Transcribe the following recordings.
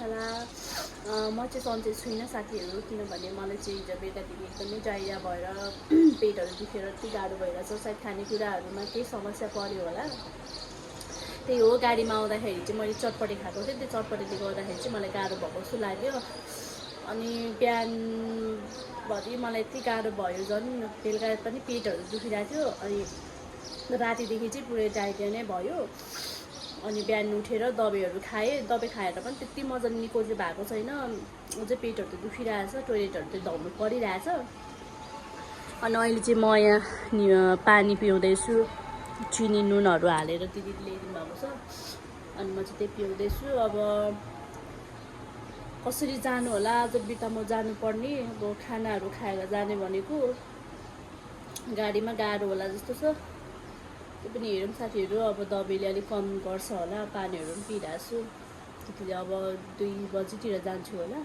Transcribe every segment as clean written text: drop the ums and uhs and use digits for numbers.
होला। म चाहिँ सन्चै छुइनँ साथीहरू, किनभने मलाई चाहिँ हिजो बेलुकादेखि एकदमै डाइरिया भएर पेटहरू दुखेर यति गाह्रो भइरहेछ। सायद खानेकुराहरूमा केही समस्या पऱ्यो होला। त्यही हो, गाडीमा आउँदाखेरि चाहिँ मैले चटपटे खाएको थिएँ, त्यो चटपटेले गर्दाखेरि चाहिँ मलाई गाह्रो भएको जस्तो लाग्यो। अनि बिहानभरि मलाई यति गाह्रो भयो, झन् बेलुका पनि पेटहरू दुखिरहेको थियो। अनि रातिदेखि चाहिँ पुरै डाइरिया नै भयो। अनि बिहान उठेर दबाईहरू खाएँ, दबाई खाएर पनि त्यति मजाले निको चाहिँ भएको छैन, अझै पेटहरू त दुखिरहेछ, टोइलेटहरू चाहिँ धाउनु परिरहेछ। अनि अहिले चाहिँ म यहाँ पानी पिउँदैछु, चिनी नुनहरू हालेर दिदीले ल्याइदिनु भएको छ। अनि म चाहिँ त्यही पिउँदैछु। अब कसरी जानु होला, आज बित्थामा जानुपर्ने, अब खानाहरू खाएर जाने भनेको, गाडीमा गाह्रो होला जस्तो छ। त्यो पनि हेरौँ साथीहरू, अब दबाईले अलिक कम गर्छ होला। पानीहरू पनि पिइरहेको छु, त्यतिले अब 2 बजीतिर जान्छु होला।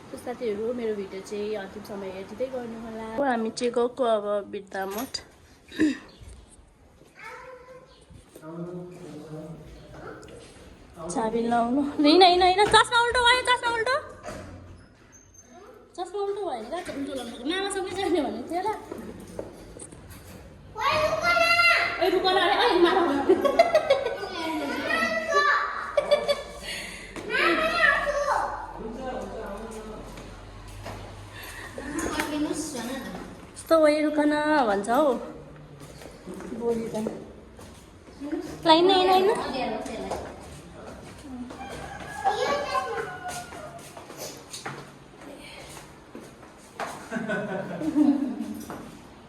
त्यो साथीहरू, मेरो भिडियो चाहिँ अन्तिम समय हेरिदिँदै गर्नु होला। हामी चाहिँ गएको अब बिर्तामोड। चाबी लाउनु होइन, चस्मा उल्टो भयो, चस्मा उल्टो भयो नि, उल्टो लाउनु मामासँगै जाने भनेको थियो होला। यस्तो वही रुकन भन्छ हौ बोली त। लाइन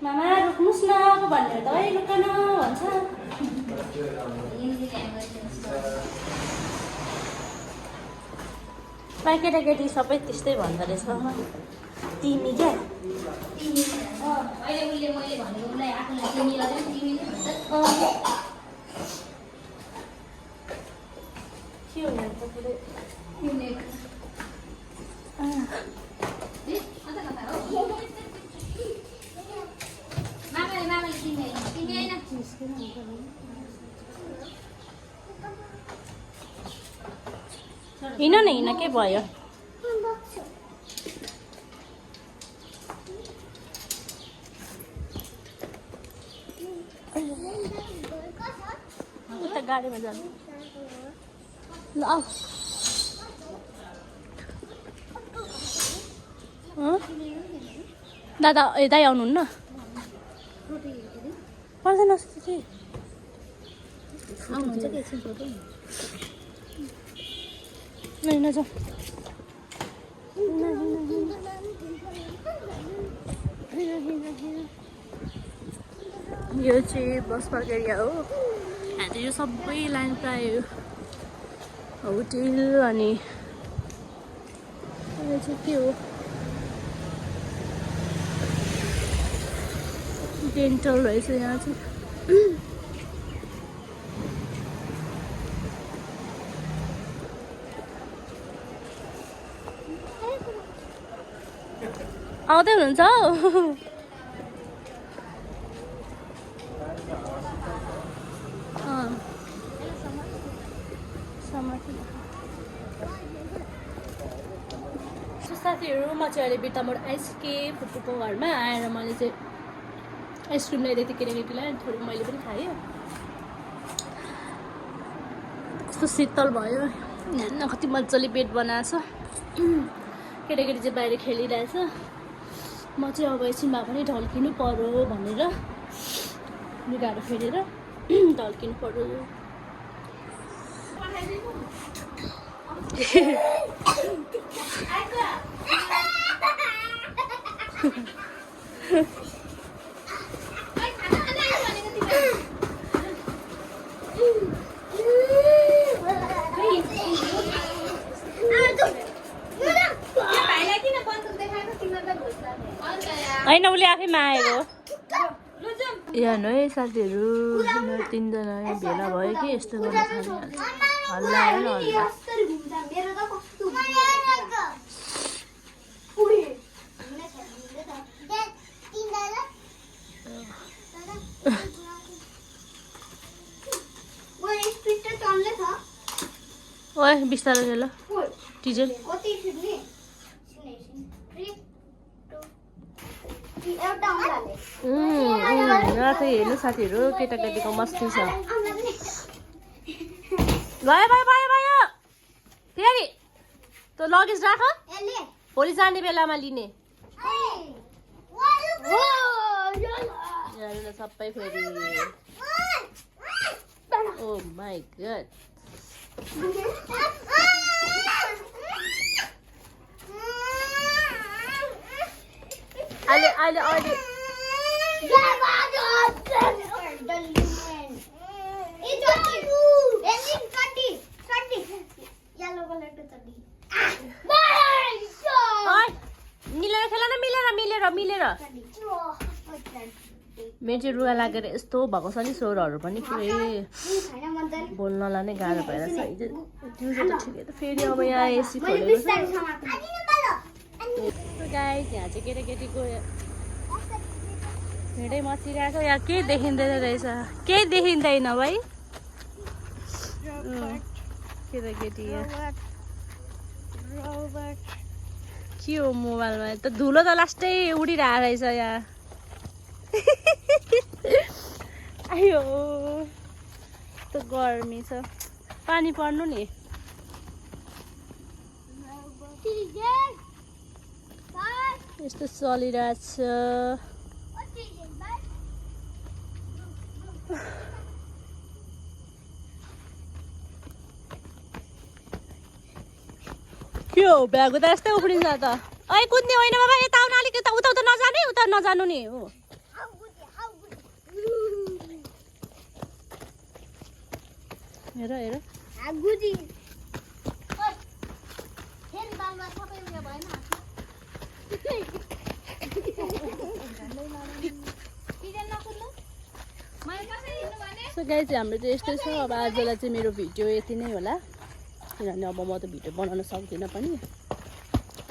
मामा रुक्नुहोस् न भन्ने त है, रुकन भन्छ। प्राय केटाकेटी सबै त्यस्तै भन्दो रहेछ। तिमी क्या हिँड न हिँड, के भयो? उता गाडीमा जानु ल, आऊ। दादा दाइ आउनुहुन्न? पर्दैन जस्तो चाहिँ आउनुहुन्छ कि एकछिन फोटो होइन जाउँ। यो चाहिँ बस पार्क एरिया हो। यहाँ चाहिँ यो सबै लाइन प्राय होटेल अनि यो चाहिँ के हो, डेन्टल रहेछ यहाँ चाहिँ। आउँदै हुनुहुन्छ हौ। साथीहरू, म चाहिँ अहिले बिर्तामोड आइसकेँ फुपूको घरमा। आएर मैले चाहिँ आइसक्रिम ल्याइदिएको थिएँ केटाकेटीलाई, थोरै मैले पनि खाएँ। कस्तो शीतल भयो, यहाँ कति मजाले बेड बनाएको छ। केटाकेटी चाहिँ बाहिर खेलिरहेछ। म चाहिँ अब एकछिन भए पनि ढल्किनु पर्यो भनेर लुगाहरू फेरेर ढल्किनु पर्यो। होइन, उसले आफै मागेको। यहाँ है साथीहरू, 3जना भेला भयो कि यस्तो गर्नु थालिहाल्छ। हल्ला होइन हल्ला। ओए बिस्तारै ल। टिजर हेर्नु साथीहरू केटाकेटीको मस्ती छ भयो भयो भयो भयो फेरि त्यो लगेज राख भोलि जाने बेलामा लिने सबै फेरि ओ माई गड अहिले अहिले अहिले मिलेर खेल न मिलेर मिलेर मिलेर मेरो चाहिँ रुगा लागेर यस्तो भएको छ नि स्वरहरू पनि पुरै बोल्नलाई नै गाह्रो भएर छ दिउँसो त ठिकै त फेरि अब यहाँ एसी खोलेको छ गाइस यहाँ चाहिँ केटाकेटी गयो हिँडै मचिरहेको यहाँ केही देखिँदैन रहेछ केही देखिँदैन भाइ केटाकेटी के हो मोबाइलमा त धुलो त लास्टै उडिरहेको रहेछ यहाँ आयो त गर्मी छ पानी पर्नु नि यस्तो चलिरहेछ के हो ब्याग त यस्तै उफ्रिन्छ त ऐ कुद्ने होइन बाबा यता आउन अलिक उता उता नजाने उता नजानु नि हो हेर हेर सो गाइस हाम्रो चाहिँ यस्तै छ अब आजलाई चाहिँ मेरो भिडियो यति नै होला किनभने अब म त भिडियो बनाउन सक्दिनँ पनि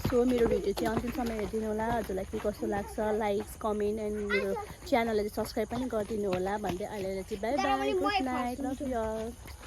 सो मेरो भिडियो चाहिँ अन्तिमसम्म हेरिदिनु होला हजुरलाई के कस्तो लाग्छ लाइक्स कमेन्ट एन्ड मेरो च्यानललाई चाहिँ सब्सक्राइब पनि गरिदिनु होला भन्दै अहिले चाहिँ bye bye good night love you all